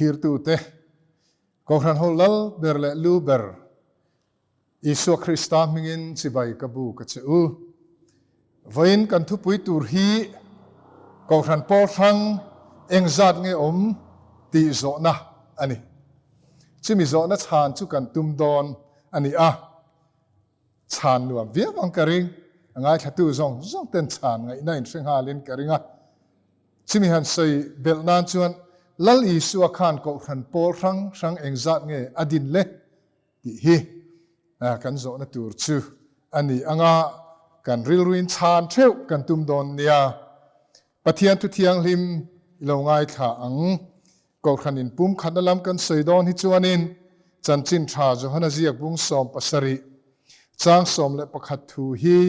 Thirtute, Kohhran ho lal ber leh lu ber Isua Krista hmingin chibai ka bu ka che u. Vawiin kan thupui tur hi Kohhran pawl hrang engzat nge awm tih zawhna a ni. Chumi zawhna chhan chu kan tum dawn a ni a. Chhan nuam viau ang ka ring. A ngaithlatu zawng zawng ten chhan ngaihna in hre nghalin ka ring a. Chumi han sawi belh nan chuan Lal Isua khan Kohhran pawl hrang hrang engzat nge a din le tih hi kan zawhna tur chu a ni anga kan rilruin chhan theuh kan tum dawn nia. Pathian thu thianghlim i lo ngaithla ang. Kohhran in pumkhatna lam kan sawi dawn hi chuanin Chanchin Tha Johana ziak bung 17 chang 11 thu hi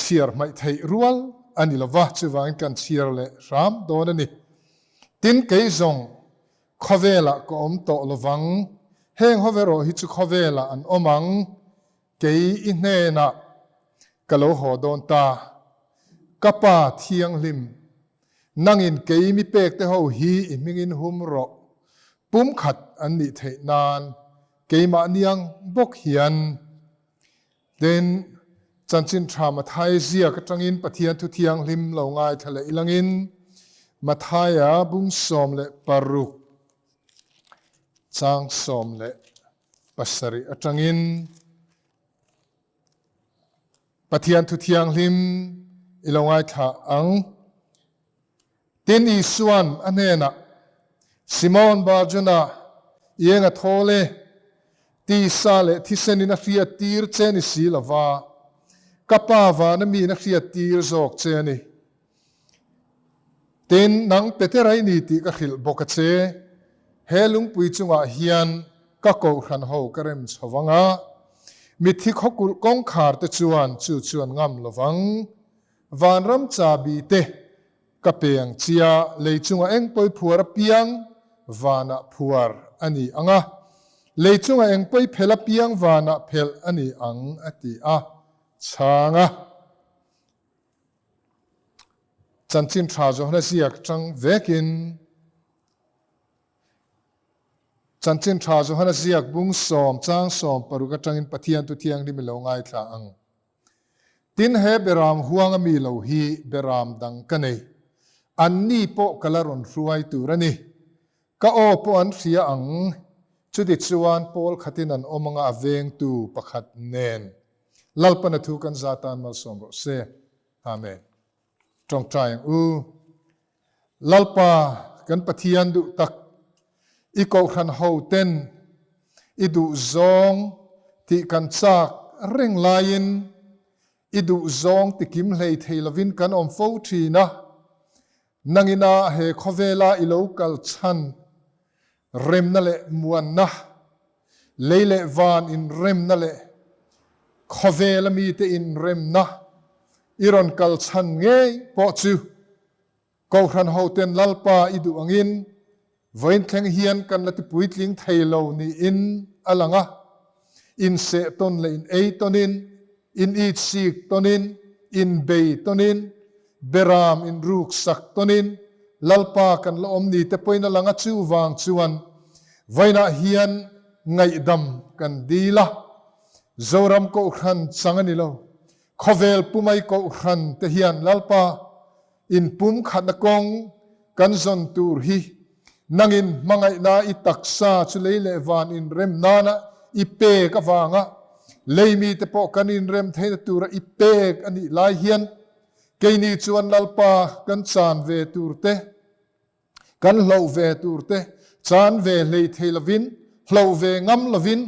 chhiar hmaih theih rual a ni lova, chuvangin kan chhiar leh hram dawn a ni. Tin, kei zawng khawvelah ka awm tawh lovang, heng ho erawh hi chu khawvelah an awm ang, Kei i hnenah ka lo haw dawn ta. Ka Pa Thianghlim, nangin kei mi pek te ho hi i hmingin hum rawh. Pumkhat an nih theih nan keimah niang bawk hian. Tin, Chanchin Tha Mathai ziak atangin Pathian Thu Thianghlim lo ngaithla leh ilangin Mathaia bung 16 chang 17 atangin Pathian Thu Thianghlim i lo ngaithla ang. Tin, Isuan a hnenah, Simon Barjona, i eng a thawl e, tisa leh thisenin a hriat tir che ni si lova, ka Pa vana miin a hriat tir zawk che a ni. Tin, nang Petera i ni tih ka hrilh bawk a che. He lungpui chungah hian ka kohhran ho ka rem chho vang a, mitthi khawkulh kawngkhar te chuan chu chuan ngam lo vang. Vanram chabi te ka pe ang chia, lei chungah eng pawi phuar apiang vanah phuar a ni ang a, lei chungah eng pawi phelh apiang vanah phelh a ni ang, a ti a chhang a. Chanchin tha Johana ziak tang vekin Chanchin tha Johana ziak bung sawm chang 16 atangin Pathian tu thianghlim i lo ngaithla ang. Tin he beram huang a mi lo hi beram dang ka nei. An ni pawh ka la rawn hruai tur a ni. Ka aw pawh an hria ang. Chuti chuan pawl khatin an awm anga a vengtu pakhat nen. Lalpana thu kan za tan malsawm rawh se. Amen. Tawngtai ang u. Lalpa kan Pathian duh tak, i kohhran ho ten i duh zawng tih kan chak reng laiin i duh zawng tikim hlei thei lovin kan awm fo thin a. Nangina he khawvela i lo kal chhan remna leh muanna, lei leh van inremna leh khawvela mite inremna i rawn kal chhan ngei pawh chu Kohhran hoten Lalpa i duh angin vawiin thleng hian kan la tipuitling thei lo niin a lang a. Inseh tawn leh in ei tawnin, in itsik tawnin, in bei tawnin, beram in ruk sak tawnin Lalpa kan la awm ni te pawhin a lang a, chuvang chuan vawiinah hian ngaihdam kan dil a, Zoram Kohhran chang a ni lo, khawvel pumai Kohhran te hian Lalpa inpumkhatna kawng kan zawn tur hi nangin hmangaihna i taksa chu lei leh van inrem nana i pek avanga lei mite pawh kan inrem theihna tura i pek a nih lai hian Keini chuan Lalpa kan chan ve tur te, kan hloh ve tur te, chan ve hlei thei lovin, hloh ve ngam lovin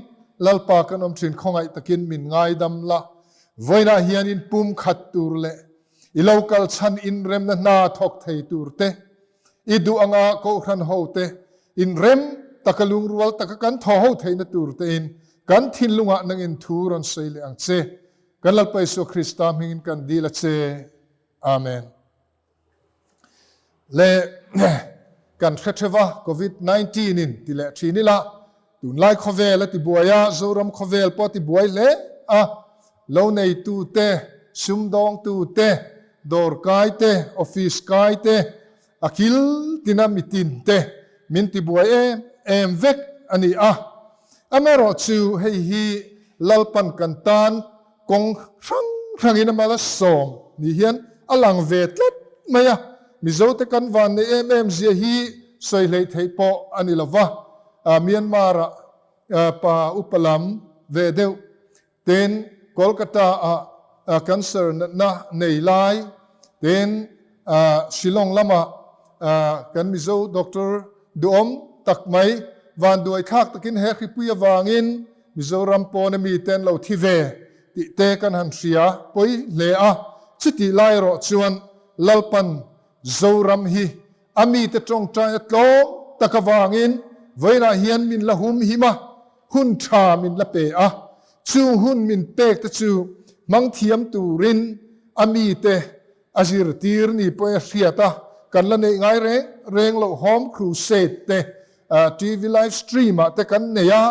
Lalpa kan awm thin khawngaih takin min ngaidam la. Vawiinah hian in pum khat tur leh i lo kal chhan inremna hna thawk thei tur te, i duh anga Kohhran ho te inrem taka lungrual taka kan thaw ho theihna tur tein kan thinlungah nangin thu rawn sawi leh ang che. Kan Lalpa Isua Krista hmingin kan dil a che. Amen. Le kan hre theva COVID-19 in ti leh thin ila tunlai khawvel a ti buai a, Zoram khawvel pawh a ti buai hle a, lo neitu te, sumdawng tu te, dawr kai te, office kai te, a kil tina mitin te. min tibuai em em vek a ni a. Amaherawhchu hei hi Lalpan kan tan kawng hrang hrangin a mal a sawm ni hian a lang ve tlat mai a. Mizote kan van nei em em zia hi sawi hleih theih pawh a ni lo va, Myanmar-ah pa upa lam ve deuh Tin, Kolkata-ah cancer natna nei lai, tin, Shillong lamah kan Mizo doctor duhawm tak mai vanduai thlak takin he hripui avangin Mizoram pawna mite an lo thi ve tih te kan han hria pawi hle a. Chutih lai erawh chuan Lalpan Zoram hi a mite tawngtaina tlawm tak avangin vawiinah hian min la hum him a, hun tha min la pe a, chung hun min pek te chu hmang thiam turin a mite a zirtir ni pawhin a hriat a, kan la neih ngai reng reng loh Home Crusade te TV live stream ah te kan nei a,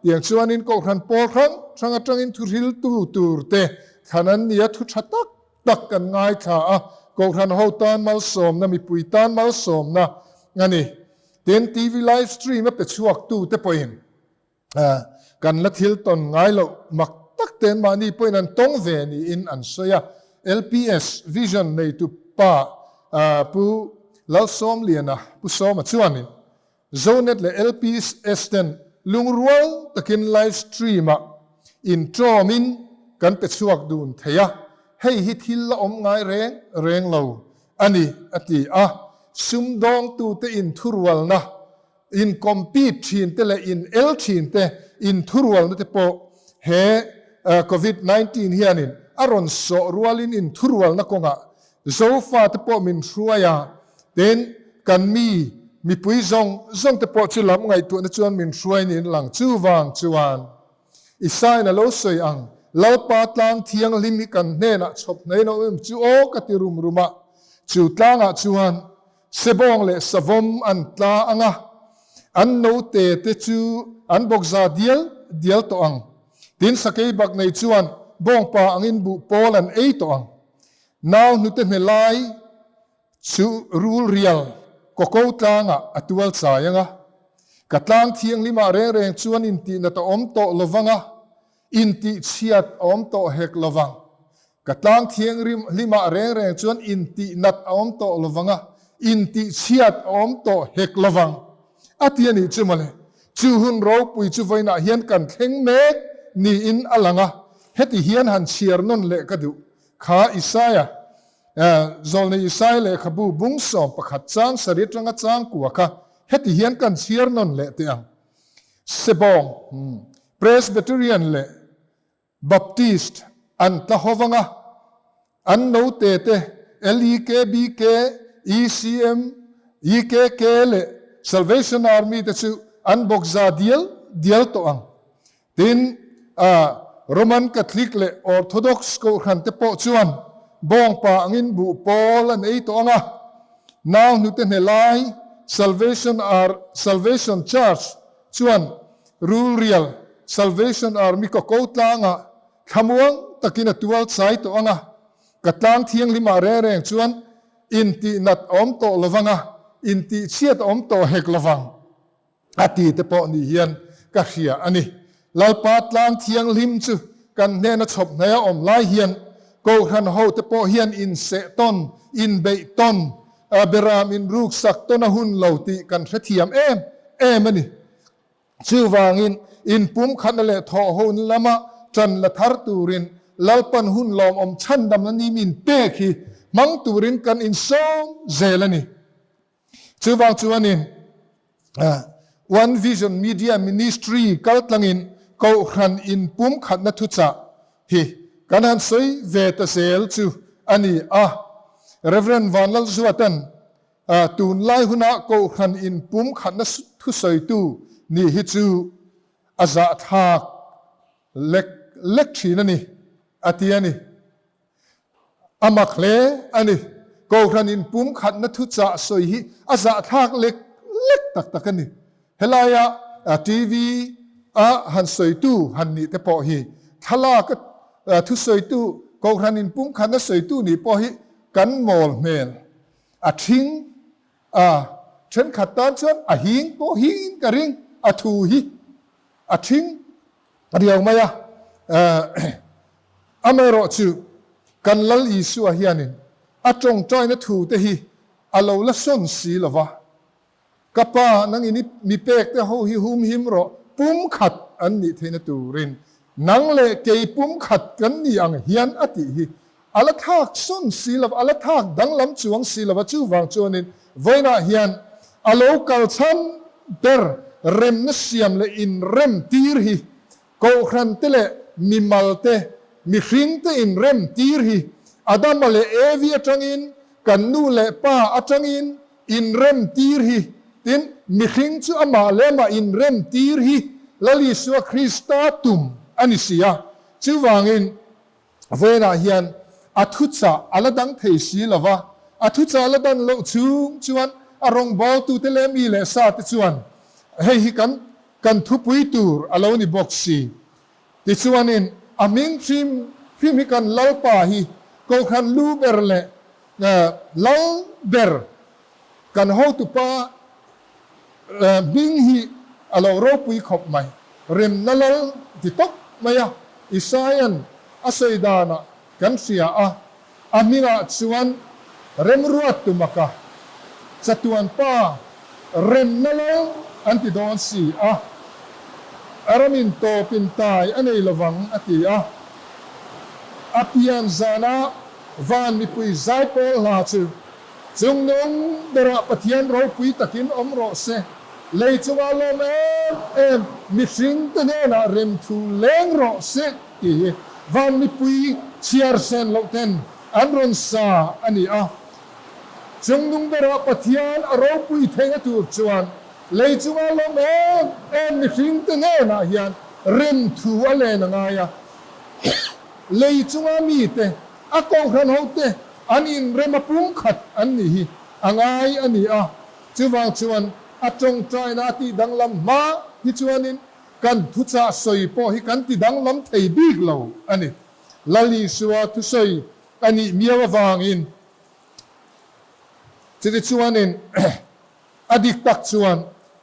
tiang chuanin Kohhran pawl hrang hrang atangin thuhriltu tur te thlan an ni a, thu tha tak tak kan ngaithla a, Kohhran ho tan malsawmna, mipui tan malsawmna a ni. Tin, TV live stream a pe chhuak tu te pawhin kan la thil tawn ngai loh mak tak te an mahni pawhin an tawng ve niin an sawi a. LPS Vision neitu pa Pu Lalsawmliana, Pu Sawma chuanin Zonet leh LPS ten lungrual takin live stream ah intawmin kan pe chhuak dun thei a, hei hi thil la awm ngai reng reng lo a ni, a ti a. Sumdawngtute inthurualna, in compete thin te leh in el thin te inthurualna te pawh he Covid 19 hianin a rawn sawh rualin inthurualna kawngah Zofa te pawh min hruai a, tin, kan mi, mipui zawng zawng te pawh chu lam ngaihtuahna chuan min hruai niin lang. Chuvang chuan, Isaiah a lo sawi ang, Lalpa tlang thianghlim hi kan hnenah chhawp hnaiin a awm em chu aw ka ti rum rum a, chu tlangah chuan sebawng leh savawm an tla ang a, an note te chu an bawkza dial dial tawh ang. Tin, sakei bak nei chuan bawngpa angin buh pawl an ei tawh ang. Nau hnute hne lai chu rul rial kawko tlangah a tual chai ang a, ka tlang thianghlimah reng reng chuan intihnat a awm tawh lo vang a, intihchhiat a awm tawh hek lo vang. Ka tlang thianghlimah reng reng chuan intihnat a awm tawh lo vang a, intihchhiat a awm tawh hek lo vang, a ti a nih chu mawle. Chu hun ropui chu vawiinah hian kan thleng mek niin a lang a, heti hian han chhiar nawn leh ka duh. Kha Isaia, Zawlnei Isaia lehkhabu bung 11 chang sarih atanga chang kua kha heti hian kan chhiar nawn leh teh ang. Sebawng, Presbyterian leh Baptist an tla ho vang a, an note te LEK, BK, ECM, EKK leh Salvation Army te chu an bawkza dial dial tawh ang. Tin, Roman Catholic leh Orthodox kohhran te pawh chuan bawngpa angin buh pawl an ei tawh ang a, nau hnute hne lai Salvation Ar Salvation Church chuan Rulrial Salvation Army kawko tlangah thlamuang takin a tual chai tawh ang a, ka tlang thianghlimah reng reng chuan intihnat a awm tawh lovang a, intihchhiat a awm tawh hek lovang. A ti te pawh ni hian ka hria a ni. Lalpa tlang thianghlim chu kan hnena chhawp hnaia awm lai hian Kohhran ho te pawh hian inseh tawn, inbeih tawn, beram inruksak tawn a hun lo tih kan hrethiam em em a ni. Chuvangin inpumkhatna leh thawhhona lama ṭan la thar turin Lalpan hun lawmawm chhandamna ni min pek hi hmang turin kan insawm zel a ni. Chuvang chuanin One Vision Media Ministry kaltlangin Kohhran inpumkhatna thuchah hi kan han sawi ve ta zel chu a ni a. Rev. Vanlalzuatan tunlai huna Kohhran inpumkhatna thusawitu nih hi chu a zahthlak lek lek thin a ni, a ti a ni. A mak hle a ni. Kohhran in pumkhatna thuchah sawi hi a zahthlak lek lek tak tak a ni. Helaia TV a han sawitu han nih te pawh hi thlalak a thusawitu Kohhran in pumkhatna sawitu nih pawh hi kan mawl hmel a thing a. Thenkhat tan chuan a hing pawh hingin ka ring, a thu hi a thing riau mai a. Amaherawh chu kan Lal Isua hianin a tawngtaina thu te hi a lo la sawn si lo va. Ka pa, nangin i mi pek te ho hi humhim rawh, pumkhat an nih theihna turin nang leh kei pumkhat kan ni ang hian a tih hi a la thlak sawn si lo, a la thlak danglam chuang si lo a, chuvang chuanin vawiinah hian a lo kal chhan ber remna siam leh inrem tir hi Kohhran te leh mimal te, mihring te inrem tir hi Adama leh Evi atangin kan nu leh pa atangin inrem tir hi, tin, mihring chu amah leh amah inrem tir hi Lal Isua Krista tum a ni si a. Chuvangin Vawiinah hian a thuchah a la dang thei si lo va, a thuchah la dan loh chung chuan a rawngbawltute leh mi leh sate chuan hei hi kan kan thupui tur a lo ni bawk si. Tichuanin a hming hrim hrim hi kan Lalpa hi Kohhran lu ber leh Lal ber kan hotupa Hming hi a lo ropui khawp mai. Remna lal ti tawp mai a, Isaia'n a sawi danah kan hria a, a hmingah chuan Remruat Tumaka, Chatuan Pa, Remna lal an ti dawn si a, a ramin tawpin tai a nei lovang a ti a. A pian zana van mipui zaipawl hla chu Chungnung berah Pathian ropui takin awm rawh se, lei chungah lawm em em mihringte hnenah remthu leng rawh se tih hi van mipui chhiar sen loh ten an rawn sa a ni a. Chungnung berah Pathian a ropui theihna tur chuan lei chungah lawm em em mihringte hnenah hian remthu a len a ngai a. Lei chunga mite A kohhran hote an inrem a pumkhat an nih hi a ngai a ni a, chuvang chuan a tawngtaina a tih danglam hma hi chuanin kan thuchah sawi pawh hi kan ti danglam thei bik lo a ni. Lal Isua thusawi a nih miau avangin chutichuanin a dik tak chuan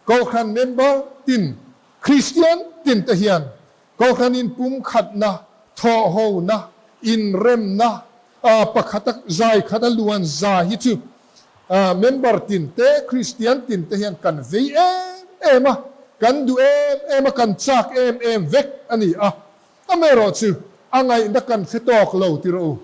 kohhran member tin, Kristian tin te hian Kohhran inpumkhatna, thawhhona, inremna, pakhata zai khata luan za hi chu member tin te, Kristian tin te hian kan vei em em a, kan duh em em a, kan chak em em vek a ni a. Amaherawh chu a ngaihna kan hre tawk lo ti rawh u.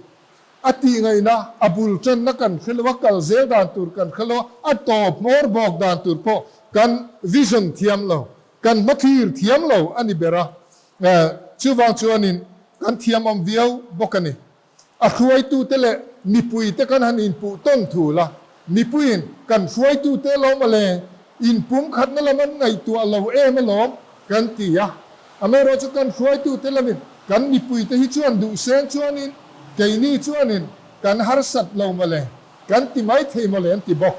A tih ngaihna, a bul tanna kan hre lo a, kal zel dan tur kan hre lo a, a tawp hmawr bawk dan tur pawh kan vision thiam lo. Kan hmathlir thiam lo a ni ber a, chuvang chuanin kan thiamawm viau bawk a ni. A hruaitute leh mipuite kan han inpuh tawn thul a, mipuiin kan hruaitute lawm a le, inpumkhatna lam an ngaihtuah lo em alawm kan ti a. Amaherawhchu kan hruaitute lamin kan mipuite hi chuan duhseng chuanin keini chuanin kan harsat lo mawle, kan ti mai thei mawle an ti bawk.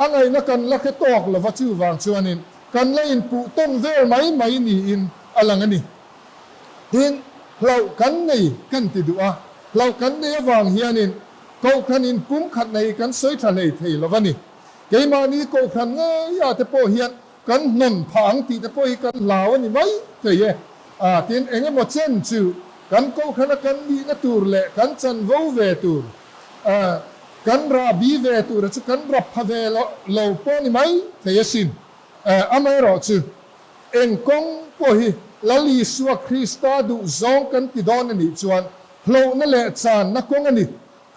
A ngaihna kan la hre tawk lova chuvang chuanin Kan la inpuh tawn vel mai mai niin a lang a ni. Tin, hlauh kan nei kan ti duh a, hlauh kan nei avang hianin Kohhran in pumkhat nei kan sawi tha hlei thei lo a ni. Keimahni Kohhran ngeiah te pawh hian kan hnawn phah ang tih te pawh hi kan hlau a ni mai thei e. Tin, eng emaw chen chu kan Kohhrana kan nihna tur leh kan chanvo ve tur, kan rahbi ve tura chu kan rap pha ve lo pawh a ni mai thei asin. Amaherawh chu, eng kawng pawh hi Lal Isua Krista duh zawng kan ti dawn a nih chuan hlauhna leh channa kawng a ni,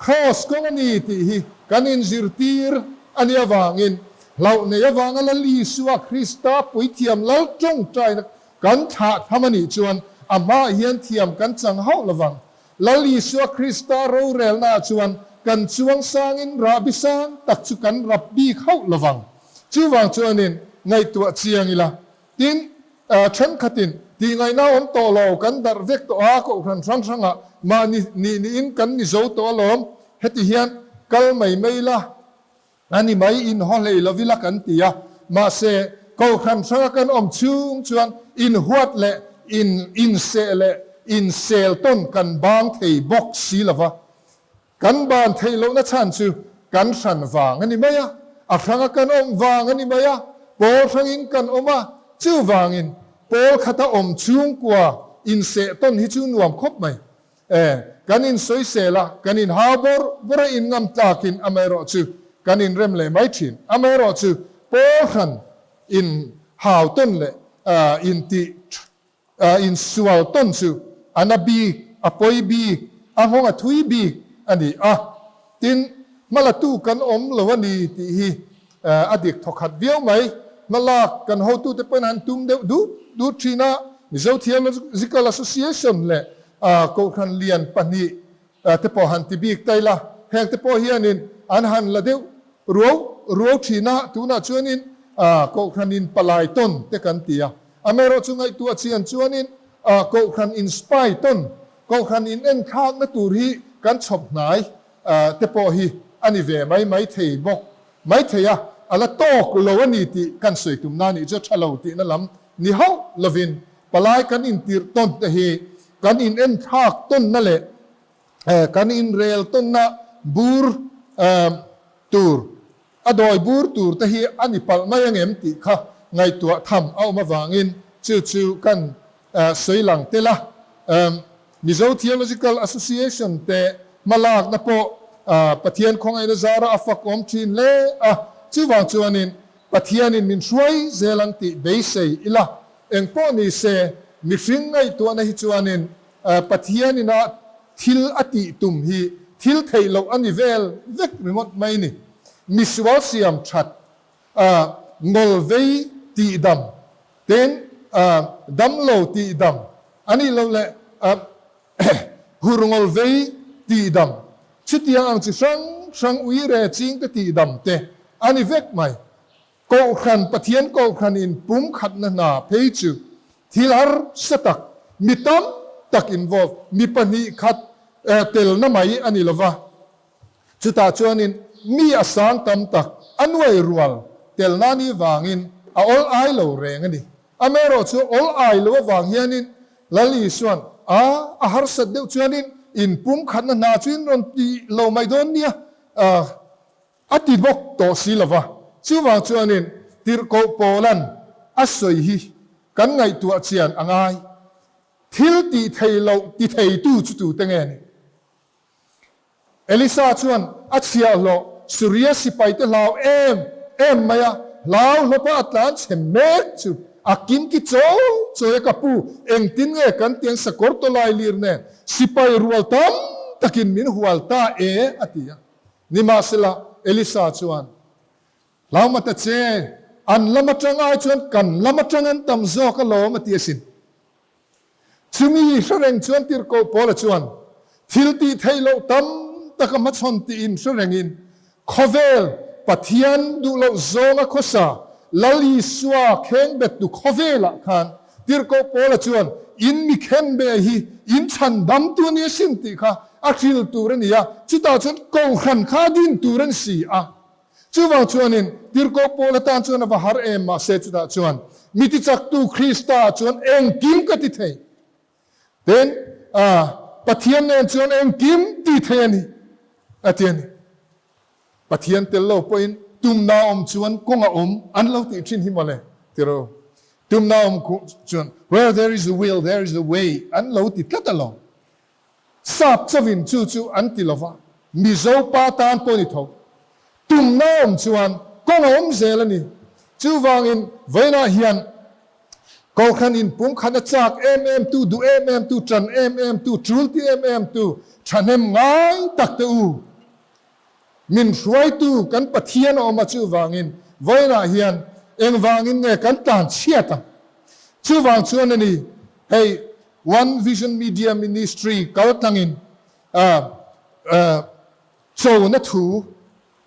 Kraws kawng a ni tih hi kan inzirtir a nih avangin hlauh nei avanga Lal Isua Krista puithiam Lal tawngtaina kan thlah tham a nih chuan a hmaah hian thiam kan chang hauh lovang. Lal Isua Krista rorelnaah chuan kan chuang sangin rahbi sang tak chu kan rap bik hauh lovang. Chuvang chuanin ngaihtuah chiang ila. Tin, thenkhatin tihngaihna awm tawh lo, kan darh vek tawh a, kohhran hrang hrangah mahni nih niin kan ni zo tawh alawm, heti hian kal mai mai ila. A ni mai, inhaw hlei lo ila kan ti a, mahse Kohhran hranga kan awm chhung chuan inhuat leh in inseh leh insel tawn kan bang thei bawk si lo va. Kan ban theih lohna chhan chu kan hran vang a ni mai a. A hranga kan awm vang a ni mai a, pawl hrangin kan awm a, chuvangin pawl khata awm chhungkua inseh tawn hi chu nuam khawp mai. E, kan insawisel a, kan inhau bawrh bawrh a inngam tlakin amaherawhchu kan inrem leh mai thin. Amaherawhchu pawl hran inhau tawn leh intih Insual tawn chu a na bik, a pawi bik, a nghawng a thui bik a ni a. Tin, hmalatu kan awm lo a ni tih hi a dik thawkhat viau mai. Hmalak kan hotute pawhin an tum deuh dut dut thin a. Mizo Theological Association leh Kohhran lian pahnih te pawh han ti bik ta ila, heng te pawh hianin an han la deuh ruau ruau thin a, tunah chuanin Kohhranin palai tawn te kan ti a, amaherawh chu ngaihtuah chian chuanin Kohhran in spy tawn, Kohhran in enthlakna tur hi kan chhawp hnai te pawh hi a ni ve mai mai thei bawk mai thei a, a la tawk lo a ni tih kan sawi tumna nih chu tha lo tihna lam ni hauh lovin palai kan intirh tawn te hi kan inenthlak tawnna leh kan inrel tawnna bur tur, a dawi bur tur te hi a ni palh mai angem tih kha ngaihtuah tham a awm avangin chu chu kan sawi lang tel a. Mizo Theological Association te hmalakna pawh Pathian khawngaihna zara a fakawm thin hle a, chuvang chuanin Pathianin min hruai zel ang tih beisei ila. Engpawh ni se, mihring ngaihtuahna hi chuanin Pathianin a thil a tih tum hi thil theih loh a ni vel vek ringawt mai ni. Misual siam that, ngawlvei tihdam, tin damlo tihdam a nih loh leh hur ngawlvei tihdam, chutiang ang chi hrang hrang uire chingte tihdam te a ni vek mai. Kohhran, Pathian Kohhran in pumkhatna hna phei chu thil harsa tak, mi tam tak involve, mi pahnih khat telna mai a ni lova. Chutah chuanin mi a sang tam tak a nuai rual telna ni vangin a awl ai lo reng a ni. Amaherawhchu awl ai lo avang hianin Lal Isuan a a harsat deuh chuanin in pumkhatna hna chu in rawn ti lo mai dawn nia. A ti bawk tawh si lova, chuvang chuanin tirhkoh Paula'n a sawi hi kan ngaihtuah chian a ngai. Thil tih thei loh ti theitu chu tute nge ni? Elisa chuan a chhiahhlawh Suria sipaite hlau em em mai a, hlau hlawpa a tlan chhe mek chu a kimki chawi chawi a, Ka pu, engtin nge kan tiang sakawr tawlai lir nen sipai rual tam takin min hual ta e? a ti a. Nimahsela, Elisa chuan, Hlaumata che, an lam atang ai chuan kan lam atang an tam zawk alawm, a ti asin. Chumi hre reng chuan Tirhkoh Paula chuan thil tih theih loh tam tak a hmachhawn tiin hre rengin, Khawvel, Pathian duh loh zawnga khawsa, Lal Isua khengbettu khawvelah khan Tirhkoh Paula chuan, In mi khenbe hi in chhan damtu a ni asin tih kha a hril tur a ni a, chutah chuan kohhran kha a din tur a ni si a. Chuvang chuanin Tirhkoh Paula tan chuan a va har em mahse chutah chuan mi tichaktu Krista chuan engkim ka ti thei. Tin, Pathian nen chuan engkim ti thei a ni, a ti a ni. Pathian tel lo pawhin tumna awm chuan kawng a awm an lo tih thin hi mawle, ti ro. Tumna awm chuan where there is a will there is a way an lo ti tlat alawm. Sap chauhin chu chu an ti lova, Mizo pa tan pawh ni tho. Tumna awm chuan kawng a awm zel a ni. Chuvangin vawiinah hian Kohhran in pumkhat a chak em em tu, duh em em tu, tan em em tu, tul ti em em tu, thahnem ngai tak te u. Min hruaitu kan Pathian a awm a chuvangin vawiinah hian engvangin nge kan tlan chhiat ang? Chuvang chuan a ni, hei One Vision Media Ministry kal tlangin chona thu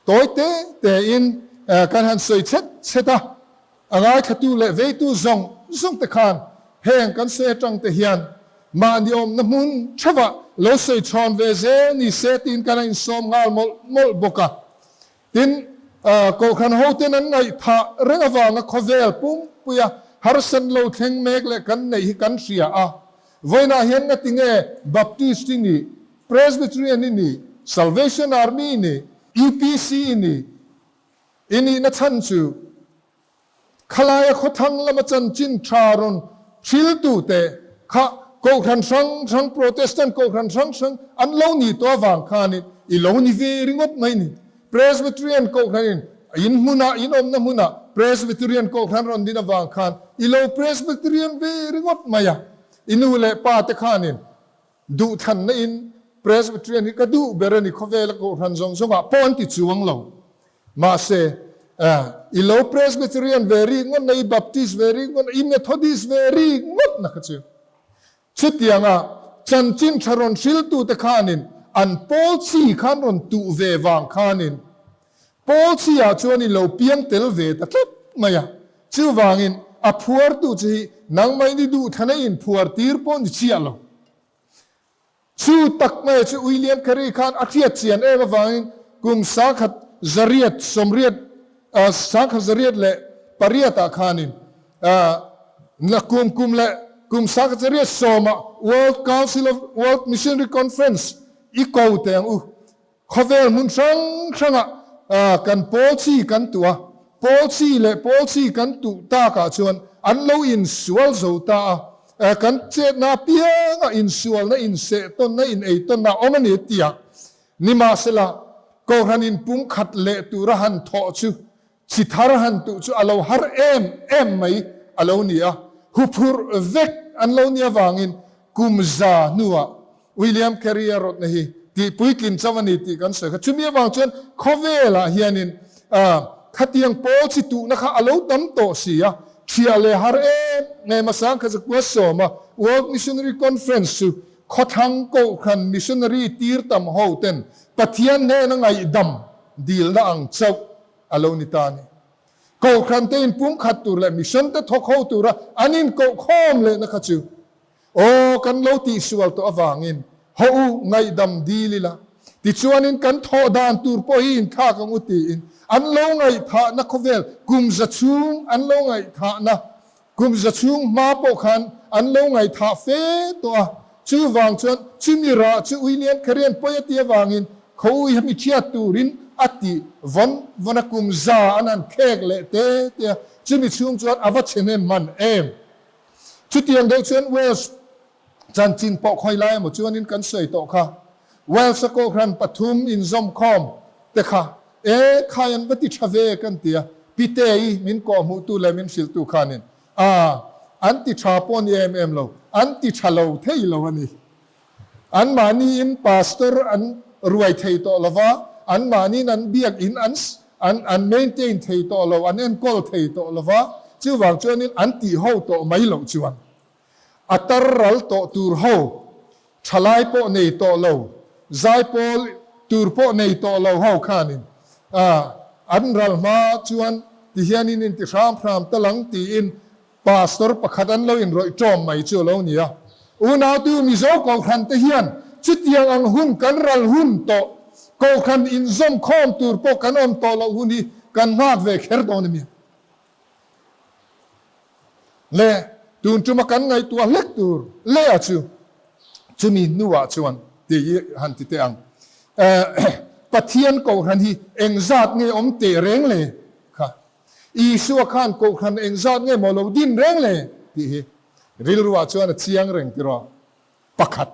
Tawi te tein kan han sawi chhet chhet a, a ngaithlatu leh veitu zawng zawng te khan heng kan sawi atang te hian mahni awmna hmun theuhah lo sawi chhawn ve zel ni se tiin kan a insawm nghal mawlh mawlh bawk a. Tin, Kohhran hoten an ngaihthah reng avanga khawvel pumpuia harsan lo thleng mek leh kan neih hi kan hria a. Vawiinah hian ngati nge Baptist i nih? Presbyterian i ni, Salvation Army i ni, UPC i ni. I nihna chhan chu khalaia khawthlang lama chanchin tha rawn hriltute kha kohhran hrang hrang, Protestant kohhran hrang hrang an lo ni tawh avang khanin i lo ni ve ringawt mai ni. Presbyterian kohhranin in hmunah, in awmna hmunah Presbyterian kohhran rawn din avang khan i lo Presbyterian ve ringawt mai a. I nu leh pa te khanin Duhthlanna in Presbyterian hi ka duh ber a ni, khawvela kohhran zawng zawngah pawh an ti chuang lo. Mahse, i lo Presbyterian ve rik ngawt na, i Baptist ve rik ngawt na, i Methodist ve rik ngawt na kha chu. Chutianga chanchin tha rawn hriltute khanin an pawl chi khan rawn tuh ve vang khanin pawl chi ah chuan i lo piang tel ve ta tlat mai a. Chuvangin a phuartu che hi nangmahni duhthana inphuar tir pawh ni chiah lo. Chu tak mai chu William Carey khan a hriat chian em avangin kum sangkhat zariat sawmriat sangkhat zariat leh pariatah khanin kum kum leh kum sangkhat zariat sawmah World Council of World Missionary Conference i ko teh ang u. Khawvel hmun hrang hrangah kan pawl chi kan tuh a, pawl chi leh pawl chi kan tuh takah chuan an lo insual zo ta a, kan chetna apianga insualna, insehtawnna, ineitawnna a awm a ni tia nimahsela Kohhran inpumkhat leh tura han thawh chu Chi thar han tuh chu a lo har em em mai a lo ni a, huphurh vek an lo nih avangin kum za hnuah William Carey a rawtna hi tih puitlin chauh a ni tih kan sawi kha. Chumi avang chuan khawvelah hianin khatiang pawl chi tuhna kha a lo tam tawh si a, thiah leh har em em a sangkhat zakua sawma World Missionary Conference chu khawthlang kohhran missionary tir tam ho ten Pathian hnena ngaihdam dilna ang chauh a lo ni ta a ni. Kohhran te inpumkhat tur leh mission te thawk ho tura an inkohkhawm lehna kha chu aw kan lo tihsual tawh avangin haw u ngaihdam dil ila, tichuanin kan thawh dan tur pawh hi inthlak ang u tiin an lo ngaihthahna khawvel kum za chhung an lo ngaihthahna Kum za chhung hma pawh khan an lo ngaihthah fe tawh a, chuvang chuan chumi rah chu William Carey-a'n pawi a tih avangin khaw ui hemi thiat turin a ti vawn vawn a, kum za an han khek leh te te a, chumi chhung chuan a va chhe hnem hman em. Chutiang deuh chuan Wales Chanchin pawh khawi lai emaw chuanin kan sawi tawh kha. Wales-a Kohhran pathum inzawmkhawm te kha e khai an va ti tha ve kan ti a, Pite-i min kawhhmuhtu leh min hrilhtu khanin a an ti tha pawh ni em em lo, an ti tha lo thei lo a ni. Anmahniin pastor an ruai thei tawh lo va, anmahniin an biakin an an an maintain thei tawh lo, an enkawl thei tawh lo va, chuvang chuanin an tihho tawh mai loh chuan A tar ral tawh tur ho, thalai pawh nei tawh lo, zaipawl tur pawh nei tawh lo ho khanin an ral hma chuan tihianin inti hram hram ta lang tiin Pastor pakhat an lo inrawih ṭawm mai chu a lo ni a. Unautu Mizo Kohhran te hian chutiang ang hun kan ral hun tawh, Kohhran inzawm khawm tur pawh kan awm tawh loh hun hi kan nghak ve kher dawn a mi? Le, tun tuma kan ngaihtuah hlek tur leh chu chumi hnuah chuan tih hi han ti teh ang. Pathian Kohhran hi engzat nge awm teh reng le kha? Isua khan Kohhran engzat nge maw lo din reng le tih hi rilruah chuan a chiang reng tiraw? Pakhat.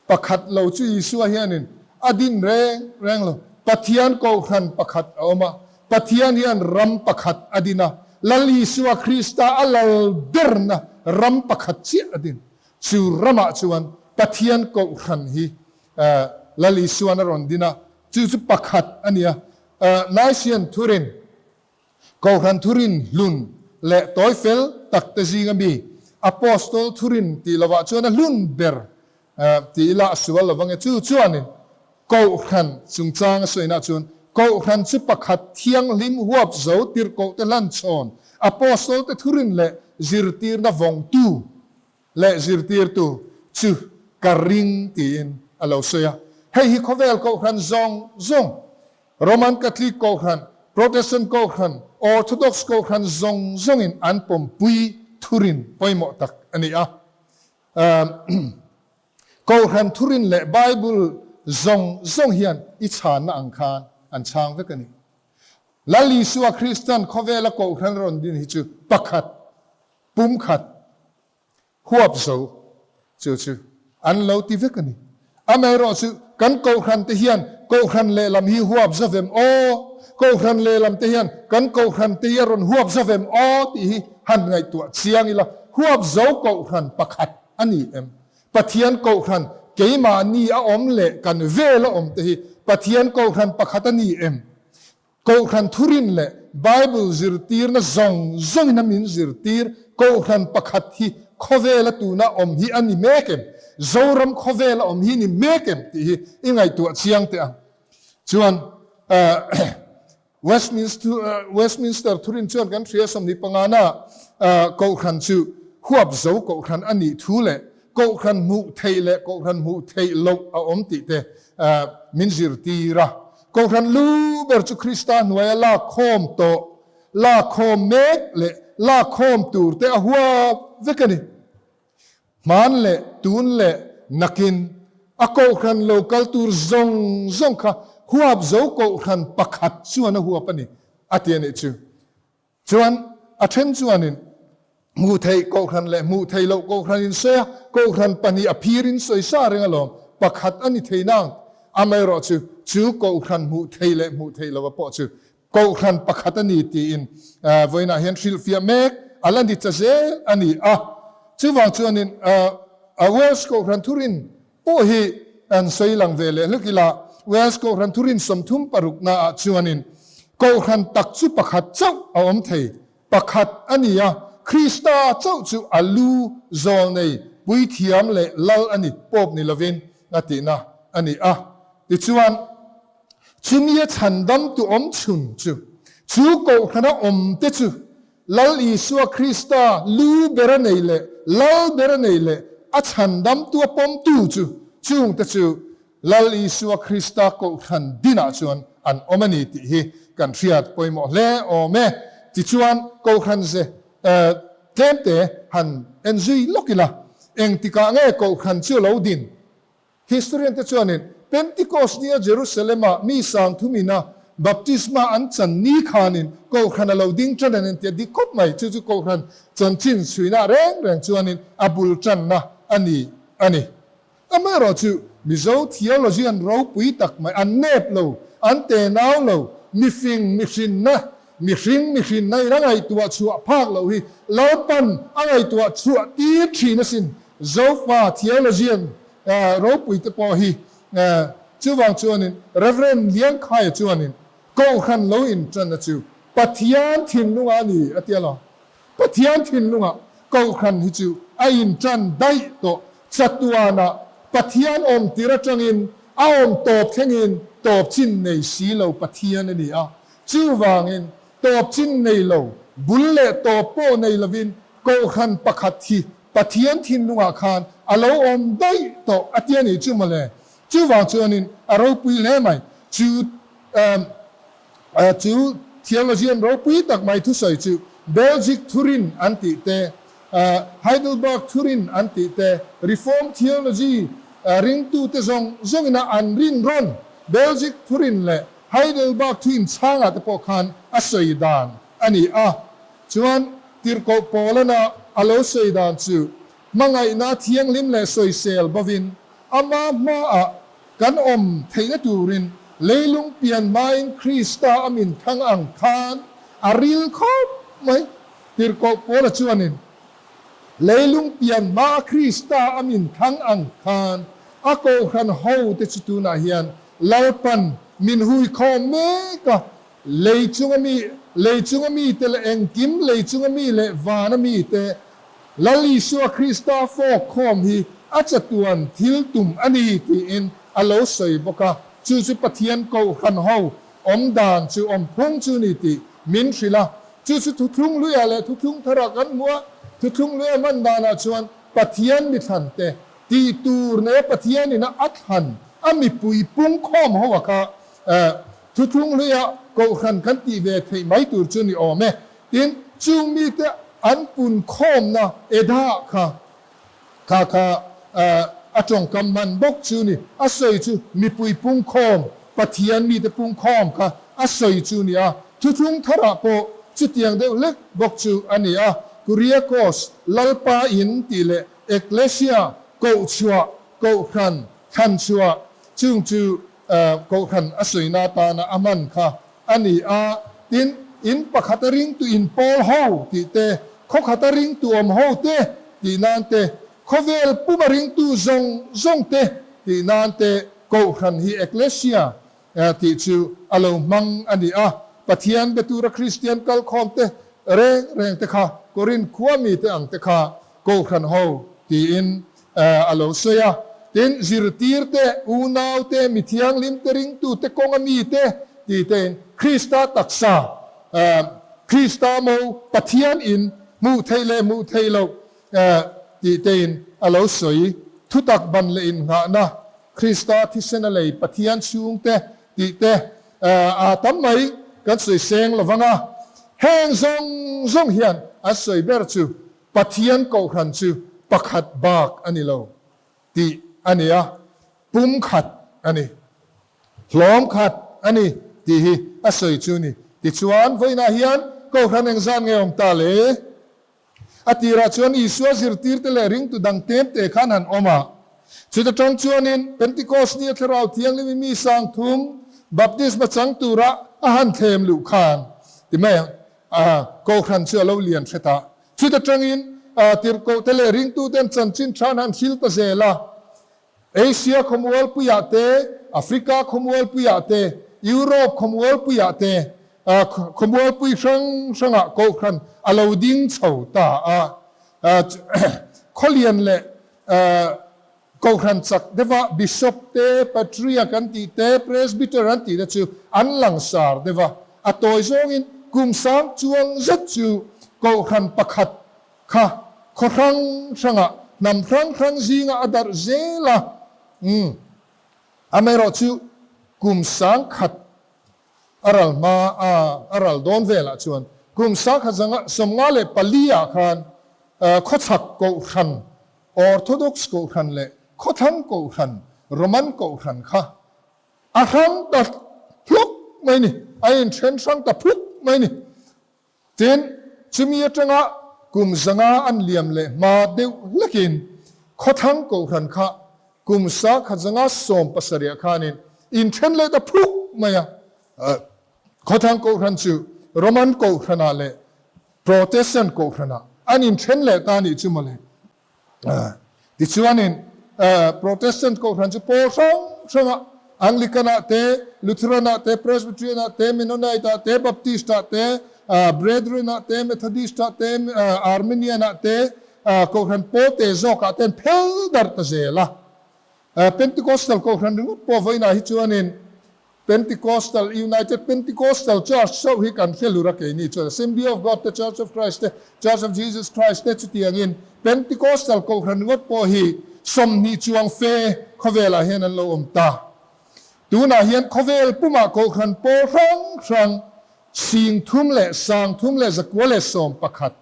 Pakhat lo chu Isua hianin a din reng reng lo. Pathian Kohhran pakhat a awm a, Pathian hian ram pakhat a din a, Lal Isua Krista a lal berna ram pakhat chiah a din. Chu ramah chuan Pathian Kohhran hi Lal Isuan a rawn din a, chu chu pakhat a ni a. Nicene Thurin Kohhran thurin hlun leh tawi fel tak te zinga mi Apostol thurin tih lovah chuan a hlun ber ti ila a sual lo ange. Chu chuanin Kohhran chungchang a sawinah chuan Kohhran chu pakhat thianghlim huap zo tirhkohte hlanchhawn Apostol te thurin leh zirtirna vawngtu leh zirtirtu chu ka ring tiin a lo sawi a. Hei hi khawvel Kohhran zawng zawng Roman Catholic Kohhran, Protestant Kohhran, Orthodox Kohhran zawng zawngin an pawmpui thurin pawimawh tak a ni a. Kohhran thurin leh Bible zawng zawng hian i chhanna ang khan an chhang vek a ni. Lal Isua Kristan khawvela kohhran rawn din hi chu pakhat, pumkhat, huap zo chu chu an lo ti vek a ni. Amaherawh chu kan kohhran te hian kohhran lehlam hi huap zavem aw, kohhran lehlam te hian kan kohhran te hi a rawn huap zavem aw tih hi han ngaihtuah chiang ila, huap zo kohhran pakhat a ni em? Pathian kohhran keimahni a awm leh kan vel a awm te hi Pathian kohhran pakhat a ni em? Kohhran thurin leh Bible zirtirna zawng zawngin a min zirtir Kohhran pakhat hi khawvela tuna awm hi a ni mek em? Zoram khawvela awm hi ni mek em? tih hi i ngaihtuah chiang teh ang. Chuan Westminster thurin chuan kan hria 25 na Kohhran chu huapzo Kohhran a nih thu leh Kohhran hmuh theih leh Kohhran hmuh theih loh a awm tih te min zirtir a. Kohhran lu ber chu Krista hnuaia lak khawm tawh, lak khawm mek leh lak khawm tur te a huap vek a ni. Hman leh tun leh nakin a Kohhran lo kal tur zawng zawng kha huap zo Kohhran pakhat chuan a huap a ni, a ti a nih chu. Chuan a then chuanin hmuh theih kohhran leh hmuh theih loh kohhran in sawi a, kohhran pahnih a phir in sawi sa reng alawm, pakhat a ni thei nang. Amaherawh chu, chu kohhran hmuh theih leh hmuh theih loh a pawh chu kohhran pakhat a ni tiin vawiinah hian hrilhfiah mek a la ni ta zel a ni a. Chuvang chuanin Welsh kohhran thurin Pawh hi an sawi lang ve leh hlek ila, Wales Kohhran thurin 36 naah chuanin Kohhran tak chu pakhat chauh a awm thei, pakhat a ni a, Krista chauh chu a lu, zawlnei, puithiam leh lal a ni, Pope ni lovin a tihna a ni a. Tichuan, chumi a chhandamtu awm chhun chu, chu Kohhrana awmte chu Lal Isua Krista lu ber a nei leh Lal ber a nei leh a chhandamtu a pawmtu chu chungte chu Lal Isua Krista kohhran dinah chuan an awm a ni tih hi kan hriat pawimawh hle awm e. Tichuan kohhran ze tlemte han en zui lawk ila, engtikah nge kohhran chu a lo din? Historian te chuanin Pentecost nia Jerusalem-ah mi sangthumina baptisma an chan ni khanin Kohhran a lo ding tan an intia dik khawp mai. Chu chu Kohhran chanchin chhuina reng reng chuanin a bul tanna a ni a ni. Amaherawh chu Mizo theologian ropui tak mai an nep lo, an tenau lo, mifing mihrinna, mihring mihrinna in a ngaihtuah chhuah phak loh hi Lalpan a ngaihtuah chhuah tir thin asin. Zofa theologian ropui te pawh hi chuvang chuanin Rev. Liangkhaia chuanin Kohhran lo inṭanna chu Pathian thinlungah a ni a ti alawm. Pathian thinlungah Kohhran hi chu a inṭan daih tawh. Chatuanah Pathian awm tir aṭangin a awm tawp thlengin tawp chin nei si lo Pathian a ni a. Chuvangin tawp chin nei lo, bul leh tawp pawh nei lovin Kohhran pakhat hi Pathian thinlungah khan a lo awm daih tawh a ti a nih chu mawle. Chuvang chuanin a ropui hle mai. Chu chu theologian ropui tak mai thusawi chu Belgic thurin an tih te, Heidelberg thurin an tih te, Reformed theology ringtute zawng zawngina an rin rawn Belgic thurin leh Heidelberg thuin chhangah te pawh khan a sawi dan a ni a. Chuan Tirhkoh Paulana a lo sawi dan chu, Hmangaihna thianghlim leh sawisel bovin ama hmaah kan awm theihna turin leilung pian hmain Krista a min thang ang khan a ril khawp mai. Tirhkoh Paula chuanin, Leilung pian hmaa Krista a min thang ang khan a kohhran hote chu tunah hian Lalpan min hui khawm mek a, Lei chunga mi, lei chunga mite leh engkim lei chunga mi leh vana mite, Lal Isua Krista fawk khawm hi a chatuan thil tum a ni tiin a lo sawi bawk a, chu chu Pathian Kohhran ho awm dan chu awm phung chu ni tih min hrilh a, chu chu Thuthlung Hluiah leh Thuthlung Tharah kan hmu a, Thuthlung Hluia hman danah chuan Pathian mi thlan te tih tur nei a Pathianin a thlan a mipui pung khawm ho a kha Thuthlung hluia Kohhran kan tih ve theih mai tur chu ni awm e. Tin, chung mite an pun khawmna Edha kha kha kha a tawngkam hman bawk chu ni. A sawi chu mipui pungkhawm, Pathian mite pungkhawm kha a sawi chu ni a. Thuthlung tharah pawh chutiang deuh hlek bawk chu a ni a, Kuriakos, Lalpa in tih leh Ekklesia, Kohchhuah, Kohhran, Thlanchhuah, chung chu Kohhran a sawina atana a hman kha a ni a. Tin, in pakhata ringtu inpawl ho tih te, khaw khata ringtu awm ho te tih nan te, khawvel puma ringtu zawng zawng te tih nan te Kohhran hi Ekklesia tih chu a lo hmang a ni a. Pathian be tura Kristian kalkhawmte reng reng te kha Korinth khua mite ang te kha Kohhran ho tiin a lo sawi a. Tin, zirtir te, unau te, mi thianghlim te, ringtu te, kawnga mi te ti tein Krista taksa, Krista mo, Pathian in hmuh theih leh hmuh theih loh ti tein a lo sawi. Thutak ban leh innghahna Krista thisen a lei Pathian chhungte tih te a tam mai kan sawi seng lo vang a. Heng zawng zawng hian an sawi ber chu Pathian Kohhran chu pakhat bak a ni lo tih a ni a, pum khat a ni, hlawm khat a ni tih hi a sawi chu ni. Tichuan, vawiinah hian Kohhran engzat nge awm ta le? A tirah chuan Isua zirtirte leh ringtu dang temte khan han awm a. Chuta tang chuanin Pentecost nia Thlarau Thianghlim mi sang thum baptisma chang tura a han thlem luh khan ti mai ang, Kohhran chu a lo lian hret a. Chuta tangin tirhkohte leh ringtuten chanchin than han hril ta zel a. Asia khawmualpuiah te, Africa khawmualpuiah te, Europe khawmualpuiah te, khawmualpui hrang hrangah Kohhran a lo ding chho ta a. Khawlian leh Kohhran chak deuha Bishop te, Patriarch an tih te, Presbyter an tih te chu an langsar deuh a. A tawi zawngin kum sang chuang zet chu Kohhran pakhat Kha khaw hrang hrangah hnam hrang hrang zingah a darh zel a, umm, amaherawh chu kum 10,000 a ral hma a, a ral dawn velah chuan kum sangkhat zanga 54 ah khan khawchhak kohhran, Orthodox kohhran leh khawthlang kohhran, Roman kohhran kha a hrang ta hluk mai ni, a inthen hrang ta phuk mai ni. Tin, chumi atanga kum 500 an liam leh hma deuh hlekin khawthlang kohhran kha kum 1170 khanin inthen leh ta phuk mai a. Khawthlang kohhran chu Roman kohhranah leh Protestant kohhranah an inthen leh ta anih chu mawle. Tichuanin Protestant Kohhran chu pawl hrang hranga Anglican-ah te, Lutheran-ah te, Presbyterian-ah te, Mennonite-ah te, Baptist-ah te, Brethren-ah te, Methodist-ah te, Arminian-ah te, Kohhran pawl te zawkah te an phel darh ta zel a. Pentecostal Kohhran ringawt pawh vawiinah hi chuanin Pentecostal, United Pentecostal Church chauh hi kan hre lur a keini chuan Assembly of God te, Church of Christ te, Church of Jesus Christ te chutiangin Pentecostal Kohhran ringawt pawh hi 20 chuang fe khawvelah hian an lo awm ta. Tunah hian khawvel pumah Kohhran pawl hrang hrang 30 311.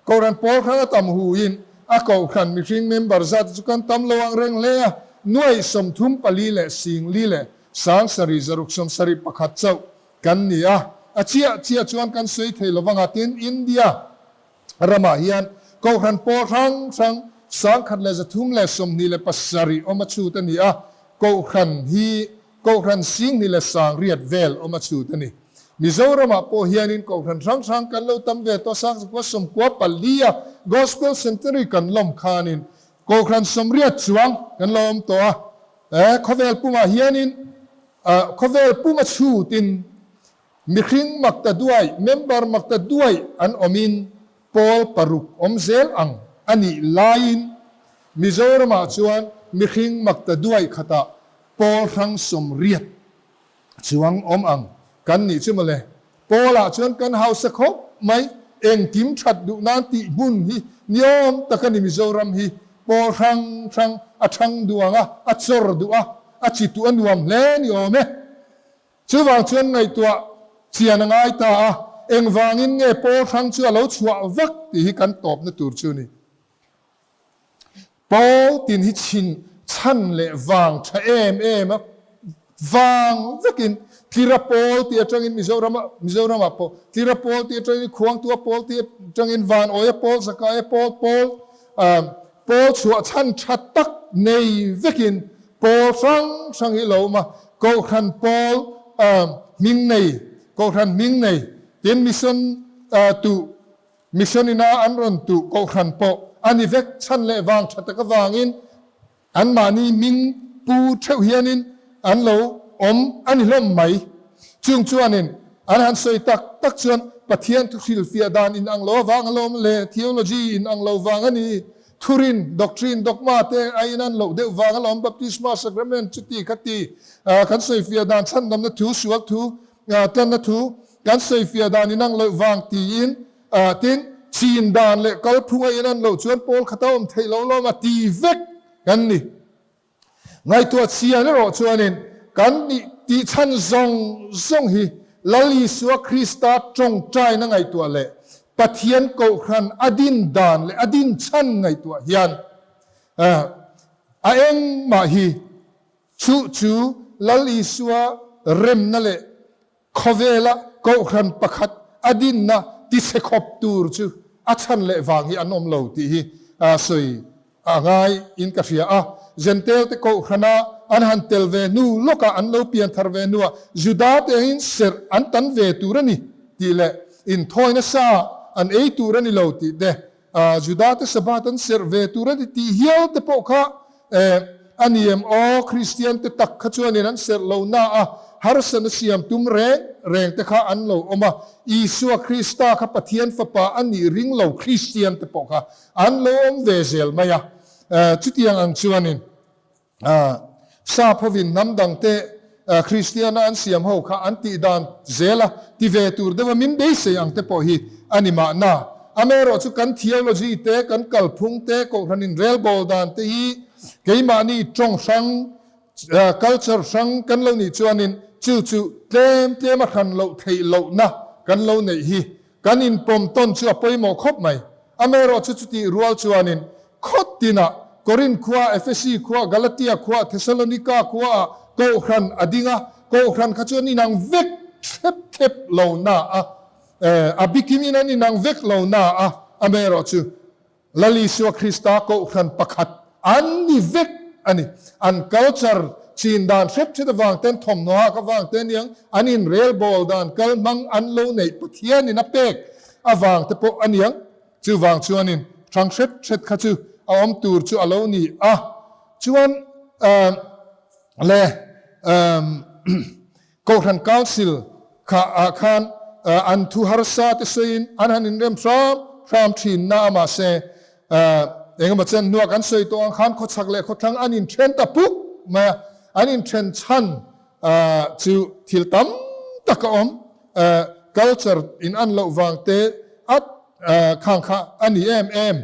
Kohhran pawl hrang a tam huin a kohhran mihring member zat chu kan tam lo ang reng hle a, nuaih 34 leh 40 leh 7 zaruk 71 chauh kan ni a, a chiah chiah chuan kan sawi thei lo vang a, tin India ramah hian kohhran pawl hrang hrang 1327 awm a chhut a ni a, kohhran hi Kohhran 2800 vel awm a chhut a ni. Mizoramah pawh hianin Kohhran hrang hrang kan lo tam ve tawh 1994 a Gospel Centenary kan lawm khanin Kohhran 80 chuang kan lo awm tawh a. Khawvel pumah hianin khawvel puma chhutin mihring makta duai, member makta duai an awmin pawl paruk awm zel ang a nih laiin Mizoramah chuan mihring makta duai khatah Pawl hrang 80 chuang awm ang kan nih chu mawle. Pawlah chuan kan hausa khawp mai, engkim that duh nan tih hmun hi niawm tak a ni Mizoram hi. Pawl hrang hrang a thang duh ang a, a chawr duh a, a chi tuh a nuam hle ni awm e. Chuvang chuan ngaihtuah chian a ngai ta a, engvangin nge pawl hrang chu a lo chhuah vak tih hi kan tawpna tur chu ni. Pawl tin hi chhin chhan leh vang tha em em a, vang vekin Tlira pawl tih atangin Mizoram ah Mizoram ah pawh Tlira pawl tih atangin Khuangtua pawl tih atangin Vanawia pawl Zakaia pawl pawl pawl chhuah chhan tha tak nei vekin pawl hrang hrang hi lo awm a. Kohhran pawl hming nei Kohhran hming nei tin mission tuh Mission ina an rawn tuh Kohhran pawh a ni vek chhan leh vang tha tak avangin Anmahni hming pu theuh hianin an lo awm a ni hlawm mai. Chung chuanin an han sawi tak tak chuan Pathian thu hrilhfiah dan inang lo avang alawm le, theology inang lo vang a ni, thurin, doctrine, dogma te a inan loh deuh vang alawm, baptisma, sacrament chuti khati kan sawifiah dan chhandamna thu, sual thu, tlanna thu kan sawifiah dan inang loh vang tiin Tin, chin dan leh kalphung a inan loh chuan pawl khata awm theih loh lawm a ti vek kan ni. Ngaihtuah chian erawh chuanin kan nih tih chhan zawng zawng hi Lal Isua Krista tawngtaina ngaihtuah leh Pathian Kohhran a din dan leh a din chhan ngaihtuah hian a engmah hi chu chu Lal Isua remna leh Khawvela kohhran pakhat a dinna tichhe khawp tur chu a chhan leh vang hi an awm lo tih hi sawi a ngai in ka hria a. Jentail te kohhrana an han tel ve hnu lawkah an lo pian thar ve hnuah Juda te angin serh an tan ve tur a ni tih leh inthawi nasa an ei tur a ni lo tih te Juda te Sabbath an serh ve tur a ti tih hial te pawh kha a ni em aw? Kristian te tak kha chuanin an serh lo na a, harsatna siam tum reng reng te kha an lo awm a. Isua Krista kha Pathian Fapa a nih ring lo Kristian te pawh kha an lo awm ve zel mai a. Chutiang ang chuanin. Sap hovin hnam dangte Kristiana an siam ho kha an tih dan zel a, ti ve tur deuha min beisei ang te pawh hi a ni mahna. Amaherawh chu kan theology te, kan kalphung te, kohhran inrelbawl dan te hi keimahni tawng hrang, culture hrang kan lo nih chuanin chu chu tlem tlem a hran loh theih lohna kan lo neih hi Kan inpawm tawn chu a pawimawh khawp mai. Amaherawh chu chutih rual chuanin khaw tinah, Korinth khua, Efesi khua, Galatia khua, Thesalonika khuaah Kohhran a ding a, Kohhran kha chu an inang vek thlep thlep lo na a, a bikimin an inang vek lo na a, amaherawh chu Lal Isua Krista Kohhran pakhat an ni vek a ni. An culture chin dan hrep hret avang ten, thawmhnaw hak avang te aniang, an inrelbawl dan kal hmang an lo neih Pathianin a pek avang te pawh aniang. Chuvang chuanin hrang hret hret kha chu a awm tur chu a lo ni a. Chuan le Kohhran Council kha ah khan an thu harsa te sawiin an han inrem hram hram thin na a mahse engemaw chen hnuah kan sawi tawh ang khan khawchhak leh khawthlang an inthen ta puk mai a, an inthen chhan chu thil tam tak a awm, culture in an loh vang te at khang kha a ni em em.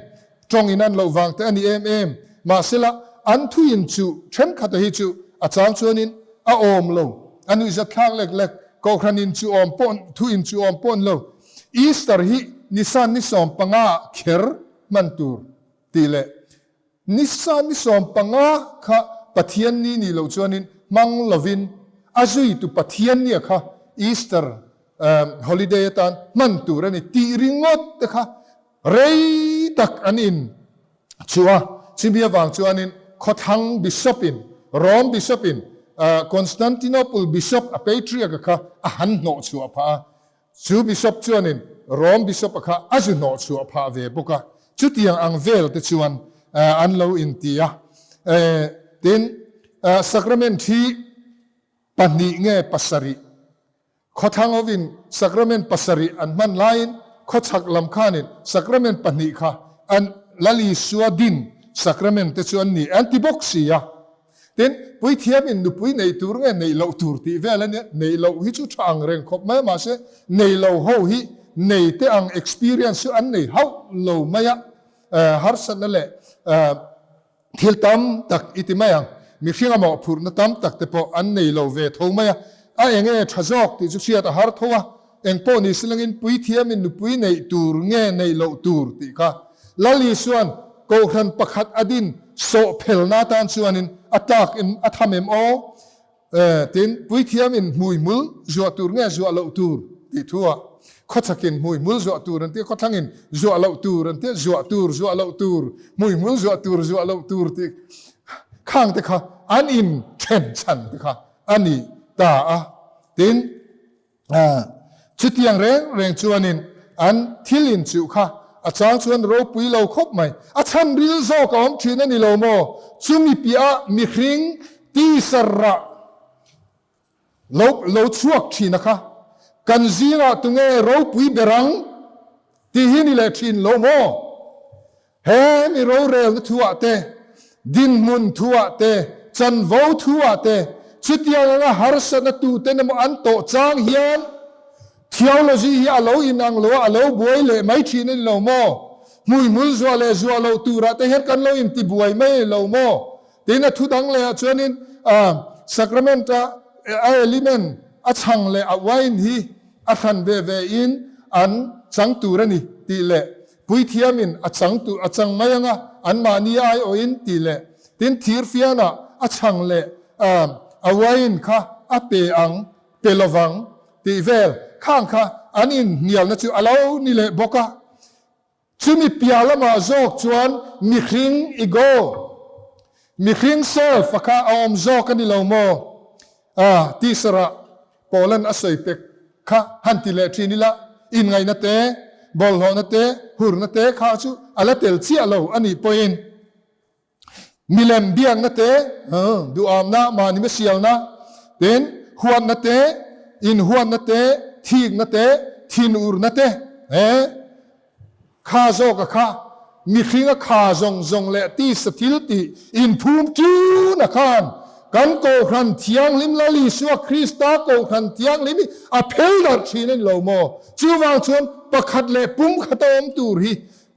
Tawng in an loh vang te a ni em em. Mahsela, an thuin chu thenkhat a hi chu a chang chuanin a awm lo. A nuihzat thlak lek lek. Kohhran in chu awm pawh, thuin chu awm pawh an lo. Easter hi Nisan ni 15 ah kher hman tur tih leh Nisan ni 15 kha Pathian ni nih loh chuanin hmang lovin a zuitu Pathian nia kha Easter holiday atan hman tur a ni tih ringawt te kha Rei tak an in chu a, chimi avang chuanin khawthlang Bishop-in, Rome Bishop-in Constantinople Bishop a Patriarch-a kha a han hnawh chhuah phah a, chu Bishop chuanin Rome Bishop-a kha a zu hnawh chhuah phah ve bawk a, chutiang ang vel te chuan an lo inti a. Tin, Sacrament hi pahnih nge pasarih Khawthlang hovin Sacrament pasarih an hman laiin khawchhak lam khanin Sacrament pahnih kha an Lal Isua din Sacrament te chu an ni an ti bawk si a. Tin, puithiamin nupui neih tur nge neih loh tur tih vel a nia, neih loh hi chu tha ang reng khawp mai a mahse nei lo ho hi nei te ang experience chu an nei hauh lo mai a, harsatna leh Thil tam tak i ti mai ang, mihringa mawhphurhna tam tak te pawh an nei lo ve tho mai a, a eng nge tha zawk tih chu hriat a har tho a, eng pawh ni silangin puithiamin nupui neih tur nge neih loh tur tih kha Lal Isua'n Kohhran pakhat a din sawh phelna atan chuanin a tlak in a tham em aw? Tin, puithiamin hmuihmul zuah tur nge zuah loh tur tih thu ah khawchhakin hmuihmul zuah tur an ti a, khawthlangin zuah loh tur an ti a, zuah tur, zuah loh tur, hmuihmul zuah tur, zuah loh tur tih khang te kha an in then chhan te kha a ni ta a. Tin, Chutiang reng reng chuanin an thil inchuh kha a chang chuan ropui lo khawp mai. A chhan ril zawk a awm thin a ni lo maw? Chumi piah mihring tisarrah lo lo chhuak thin a kha kan zingah tunge ropui ber ang tih hi ni leh thin lo maw? He mi rorelna thuah te, dinhmun thuah te, chanvo thuah te, chutiang anga harsatna tuten emaw an tawh chang hian theology hi a lo inang lo a, a lo buai leh mai thin a ni lo maw? Hmuihmul zuah leh zuah loh turah te hian kan lo intibuai mai a ni lo maw? Tin, a thu dang lehah chuanin sacrament-a a element a chhang leh a wine hi a hran ve ve in an chang tur a ni tih leh Puithiamin a chang tur a chang mai anga anmahni aiawhin tih leh tin thirfianah a chhang leh a wine kha a pe ang pe lovang tih vel khang kha an inhnialna chu a lo ni leh bawk a. Chumi piah lamah zawk chuan mihring ego, mihring self a kha a awm zawk a ni lo maw? Tisarah Poland a sawi pek kha han ti leh thin ila, inngaihna te, bawlhhlawhna te, hurna te kha chu a la tel chiah lo a nih pawhin milem biakna te, duhamna, mahni hmasialna, tin huatna te, inhuatna te, thikna te, thinurna te, Kha zawka kha mihringa kha zawng zawng leh tisa thil tih inphum tuna khan kan Kohhran Thianghlim Lal Isua Krista Kohhran Thianghlim hi a phel darh thin a ni lo maw? Chuvang chuan pakhat leh pum khata awm tur hi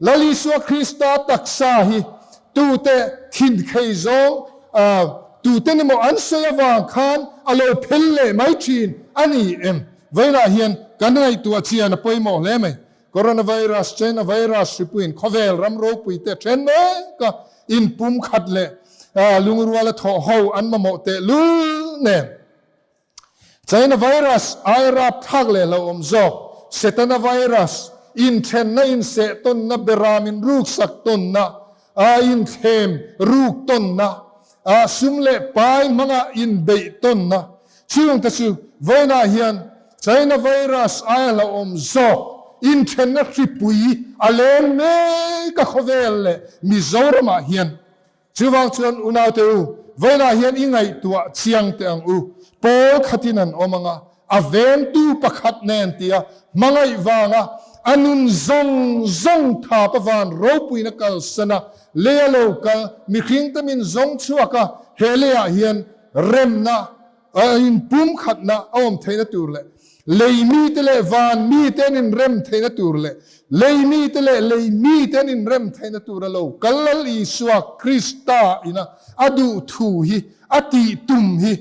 Lal Isua Krista taksa hi tute thinkhei zawng tute ni maw an sawi avang khan a lo phel leh mai thin a ni em? Vawiinah hian kan ngaihtuah chian a pawimawh hle mai. Coronavirus, China virus hripuiin khawvel ram ropuite a then mek a, inpumkhat leh lungruala thawh ho an mamawh tehlul nen. China virus ai rapthlak leh hlauhawm zawk, Setana virus, inthenna insehtawnna, beram inruksak tawnna, inthlem ruk tawnna, sum leh pai hmanga inbeih tawnna, Chungte chu vawiinah hian China virus aia hlauhawm zawk inthenna hripui a leng mek a khawvel leh Mizoramah hian. Chuvang chuan unaute u, vawiinah hian i ngaihtuah chiang teh ang u. Pawl khatin an awm ang a, a vengtu pakhat nen tia hmangaih vanga a nun zawng zawng thap a van ropuina kalsan a, lei a lo kal mihringte min zawng chhuak a, he leiah hian Remna, inpumkhatna a awm theihna tur leh lei mite leh van mite an inrem theihna tur leh lei mite leh lei mite an inrem theihna tur a lo kal Lal Isua Krista ina a duh thu hi a tih tum hi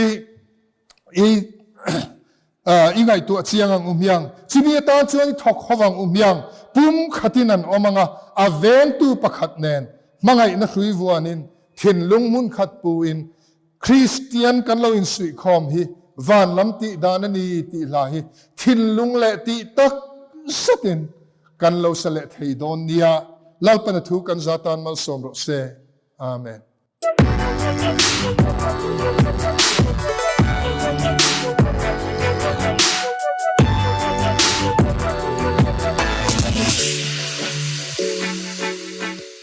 i i i ngaihtuah chiang ang u hmiang. Chumi atan chuan i thawk ho ang u hmiang. Pumkhatin an awm ang a, a vengtu pakhat nen hmangaihna hrui vuanin thinlung hmun khat puin Kristian kan lo insuihkhawm hi van lam tih dan a ni tih hla hi thinlung leh tih tak zetin kan lo sa leh thei dawn nia. Lalpana thu kan za tan malsawm rawh se. Amen.